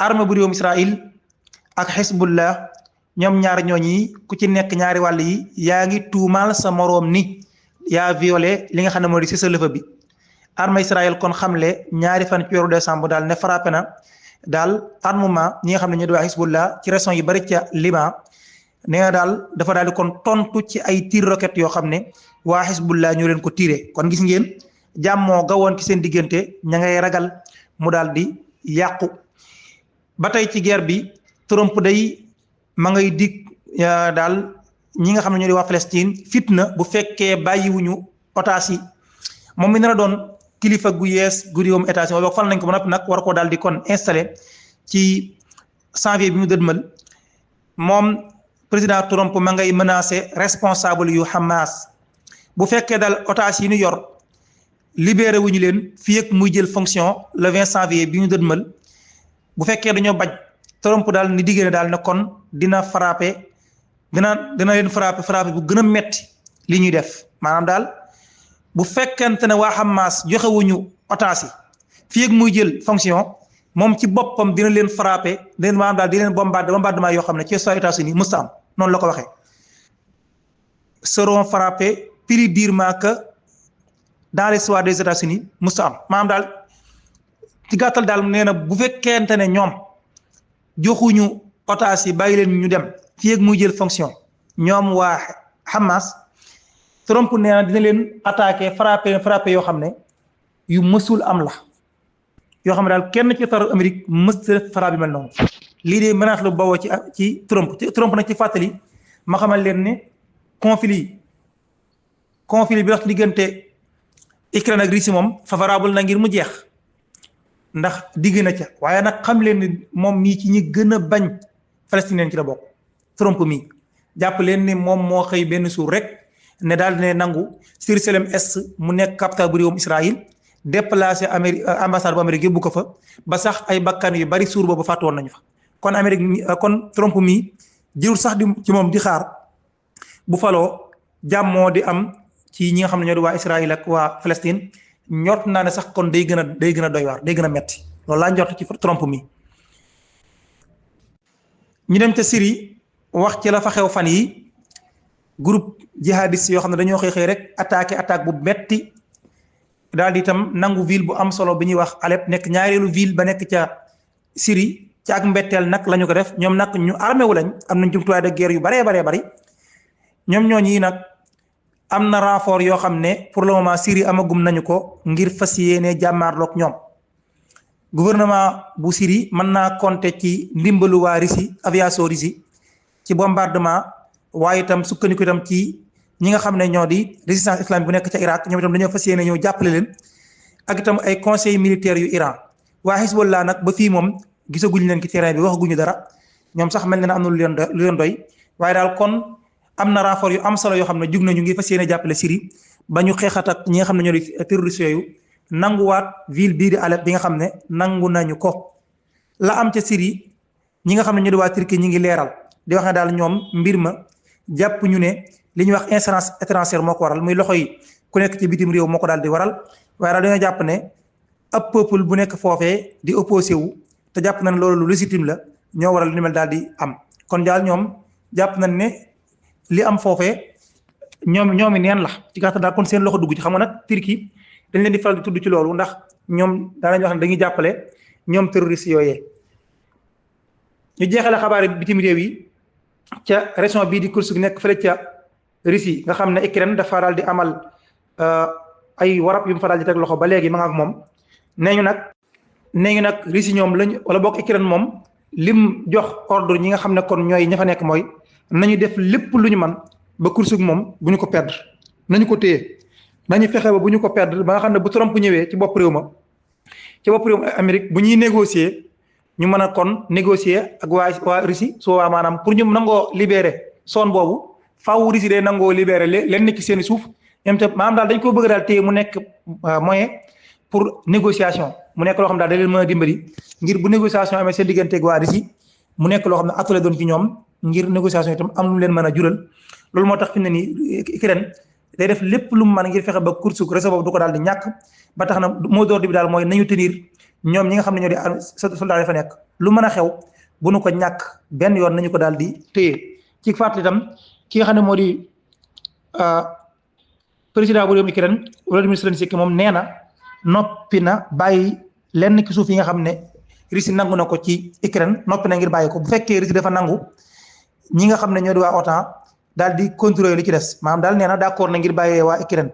armée bu réewum Israël ak Hezbollah ñoom ñaar ñooñi ku ci nekk ñaari wàll yi yaa ngi tuumaal sa moroom ni yaa violé li nga xam ne moo di cessez-le-feu bi armée Israël kon xamle ñaari fan ci weeru décembre daal ne frappé na daal armement ñi nga xam ne ñu di waa Hezbollah ci région yi bari ca Liban nee na daal dafa daal di kon tontu ci ay tir roquette yoo xam ne waa Hezbollah ñu leen ko tiré kon gis ngeen jàmmoo gawoon ci seen diggante ña ngay ragal mu daal di yàqu ba tey ci guerre bi Trump day ma ngay dig daal ñi nga xam ne ñoo di waa Palestine fitna bu fekkee bàyyiwuñu otages yi moom mi nar a doon kilifa gu yees gu réewum États-Unis wala fal nañ ko ba noppi nag war koo daal di kon installé ci janvier bi mu dëdmal moom président Trump ma ngay menacé responsable yu Hamas bu fekkee daal otages yi ñu yor libéré wuñu leen fii ak muy jël fonction le 20 janvier bi ñu dëdmal bu fekkee dañoo bañ Trump daal ni diggée ne daal ne kon dina leen frappé bu gën a metti li ñuy def maanaam daal bu fekkente ne waa Hamas joxewuñu otages yi fii ak muy jël fonction moom ci boppam dina leen frappé maanaam daal di leen bombardement yoo xam ne ci États-Unis musta am noonu la ko waxee seront frappés plus durement que dans l'histoire des États-Unis musta am maanaam daal ci gàttal daal nee na bu fekkente ne ñoom joxuñu otages yi bàyyi leen ñu dem fii ak muy jël fonction ñoom waa Hamas Trump nee na dina leen attaqué frappé yoo xam ne yu mësul am la yoo xam ne daal kenn ci taru Amérique mës frappé bi mel noonu lii de menace la bawoo ci Trump nag ci fàttali ma xamal leen ne conflit bi wax diggante Ukraine ak Russie moom favorable na ngir mu jeex ndax digg na ca waaye nag xam leen ni moom mii ci ñi gën a bañ Palestine ci la bokk Trump mii jàpp leen ni moom moo xëy benn suur rek ne daal dina nangu Jérusalem Est mu nekk capitale bu réewum Israël déplacé ambassade bu Amérique yóbbu ko fa ba sax ay bakkan yu bari suur boobu fàttu woon nañu fa kon Trump mii jërul sax ci moom di xaar bu faloo jàmmoo di am ci ñi nga xam ne ñoo di waa Israël ak waa Palestine ñort naa ne sax kon day gën a doy waar day gën a metti loolu laa njort ci Trump mii ñu dem ca Syrie wax ci la fa xew fan yi groupe jihadiste yoo xam ne dañoo xëy rek attaque bu metti daal di itam nangu ville bu am solo bi ñuy wax Alep nekk ñaareelu ville ba nekk ca Syrie ca ak mbetteel nag la ñu ko def ñoom nag ñu armé wu lañ am nañ jumtuwaay de guerre yu baree bari ñoom ñooñi nag am na renfort yoo xam ne pour le moment Syrie amagum nañu ko ngir fas yéene jàmmaarloog ñoom gouvernement bu Syrie mën naa compter ci ndimbalu waa Russie aviation Russie ci bombardement waaye itam sukkandiku itam ci ñi nga xam ne ñoo di résistance islamique bu nekk ca Irak ñoom itam dañoo fas yéene ñëw jàppale leen ak itam ay conseils militaires yu Iran waa Hezbollah nag ba fii moom gisaguñ leen ci terrain bi waxaguñu dara ñoom sax mel na am na lu leen doy waaye daal kon am na renfort yu am solo yoo xam ne jug nañu ngi fas yéene jàppale Syrie ba ñu xeexat ak ñi nga xam ne ñoo di terroristes yooyu nanguwaat ville bii di Alep bi nga xam ne nangu nañu ko la am ca Syrie ñi nga xam ne ñoo di waa Turquie ñi ngi leeral di wax ne daal ñoom mbir ma jàpp ñu ne li ñuy wax ingérence étrangère moo ko waral muy loxo yi ku nekk ci bitim réew moo ko daal di waral waaye daal dañoo jàpp ne ab peuple bu nekk foofee di opposé wu te jàpp nañ loolu lu légitime la ñoo waral lu ni mel daal di am kon daal ñoom jàpp nañ ne li am foofee ñoomi neen la ci gàttal daal kon seen loxo dugg ci xam nga nag Turquie dañ leen di faral di tudd ci loolu ndax ñoom daanañ wax ne dañuy jàppale ñoom terroristes yooyee ñu jeexale xabaar bitim réew yi ca région bii di Kursk nekk fële ca Russie nga xam ne Ukraine dafa daal di amal ay warab yu mu fa daal di teg loxo ba léegi ma nga ak moom nee ñu nag Russie ñoom lañu wala bokk Ukraine moom lim jox ordre ñi nga xam ne kon ñooy ña fa nekk mooy nañu def lépp lu ñu man ba Kursk moom bu ñu ko perdre nañu ko téye nañu fexe ba bu ñu ko perdre ba nga xam ne bu Trump ñëwee ci bopp réew Amérique bu ñuy négocier ñu mën a kon négocier ak waa Russie soo waa maanaam pour ñu nangoo libérer zone boobu faaw Russie day nangoo libérer leen nekk ci seen suuf ñoom te maanaam daal dañ ko bëgg daal téye mu nekk moyen pour négociation mu nekk loo xam daal da leen mën a dimbali ngir bu négociation amee seen diggante ak waa Russie mu nekk loo xam ne atule doon ci ñoom ngir négociation itam am lu leen mën a jural loolu moo tax fi mu ne nii Ukraine day def lépp lu mu mën ngir fexe ba course réseau boobu du ko daal di ñàkk ba tax na mot d'ordre bi daal mooy nañu tenir ñoom ñi nga xam ne ñoo di soldat yi fa nekk lu mën a xew bu nu ko ñàkk benn yoon nañu ko daal di téye ci fàttali itam ki nga xam ne moo di président bu réew mi Ukraine Volodymyr Zelensky moom nee na noppi na bàyyi lenn ki suuf yi nga xam ne Russie nangu na ko ci Ukraine noppi na ngir bàyyi ko bu fekkee Russie dafa nangu ñi nga xam ne ñoo di waa OTAN daal di contrôler li ci des maanaam daal nee na d'accord na ngir bàyyee waa Ukraine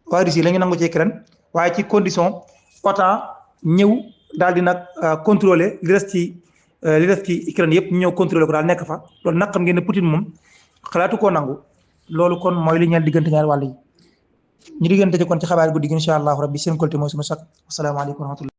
waa Russie la ñu nangu ci Ukraine waaye ci condition OTAN ñëw daal di nag contrôler li des ci Ukraine yëpp ñu ñëw contrôler ko daal nekk fa loolu nag xam ngeen ne Poutine moom xalaatu koo nangu loolu kon mooy li ñeel diggante ñaari wàll yi ñu diggante ci kon ci xabaar guddi gi incha allahu rabbi seen kolte mooy suñu sakk asalaamaaleykum wa rahmatullah